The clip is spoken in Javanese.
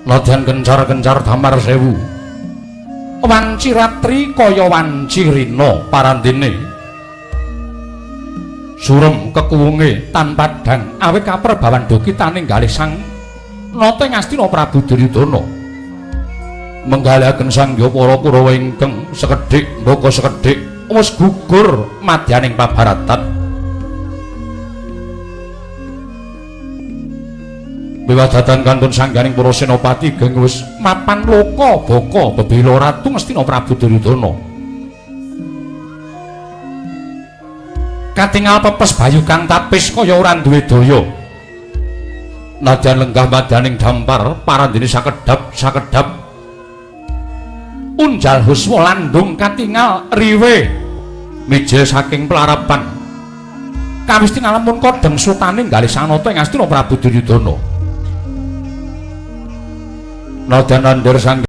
Nadyan gencar-gencar damar sewu. Wanci ratri kaya wanci rina parandene. Surem kekuwunge tan padhang awit kaperbawan dokitaning galih sang nata ing Astina Prabu Duryudana. Menggalihaken sangya para Kurawa ingkang sekedhik mbaka sekedhik wis gugur madyaning pabaratan. Wiwadatan kantun sangganing para senopati geng wis mapan loka baka bebela ratu Ngastina Prabu Duryudana. Katingal pepes bayu kang tapis kaya ora duwe daya. Nadyan lenggah madyaning dampar parandene sakedhap sakedhap. Unjal huswa landung katingal riwe mijil saking pelarapan. Kawis tinalamun kodheng sutaning galih sanata ing Astina Prabu Duryudana. Nadyan nandur sang